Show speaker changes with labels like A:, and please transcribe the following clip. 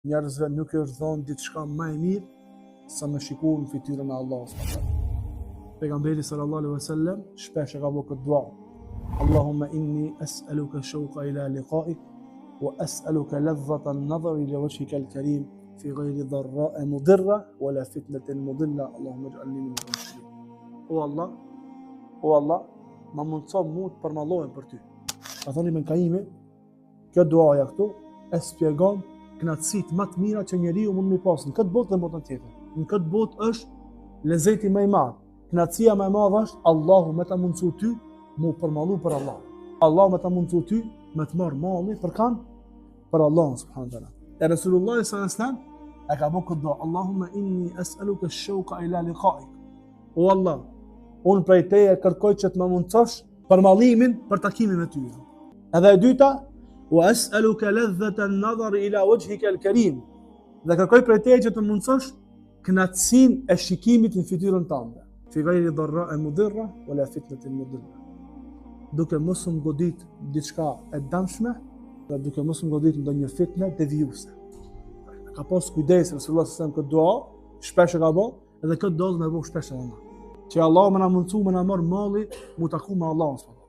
A: Njerëzve nuk i është dhënë diçka më e mirë sa me shiku në fytyrën e Allahut subhanahu wa taala. Pejgamberi sallallahu alaihi wasallam shpesh e ka bërë këtë dua. Allahumma inni as'aluka shauqa ila liqa'ik wa as'aluka ladhata an-nadhari ila wajhika al-karim fi ghayri dharra'a mudirra wa la fitnatin mudilla Allahumma ij'alni min ar-rashidin. O Allah, o Allah, ma mundëso mu të përmallohem për ty. Ka thonë Ibn Kajimi, Kjo duaja këtu e spjegon kënaqësitë më të mira që njeriu mund me pas në këtë botë dhe në botën tjetër. Në këtë botë është lezeti më i madh. Kënaqësia më e madhe është Allahu me ta mundsu ty mu përmallu për Allah. Allahu me ta mundsu ty me të marr malli për kan për Allahun subhanahu teala. E Resulullah sallallahu alaihi wasallam e ka bërë këtë dua, Allahumma inni as'aluka ash-shauqa ila liqa'ik. O Allah, unë prej teje kërkoj që të më mundsosh përmallimin për takimin me ty. Edhe e dyta, wa as'aluka ladhata an-nazar ila wajhika al-karim. Dhe kërkoj prej teje që të mundsosh kënaqësinë e shikimit në fytyrën tënde. Fi ghayri dharra mudirra wala fitnatin mudilla. Duke mos më godit diçka e dëmshme dhe duke mos më godit ndonjë fitne devijuese. Ka pas kujdes Resulullah sallallahu alaihi wasallam këtë dua, shpesh e ka bë, Edhe këtë dua me bo shpesh edhe na. Që Allahu me na mundësu me na marr malli, mu taku me Allahun.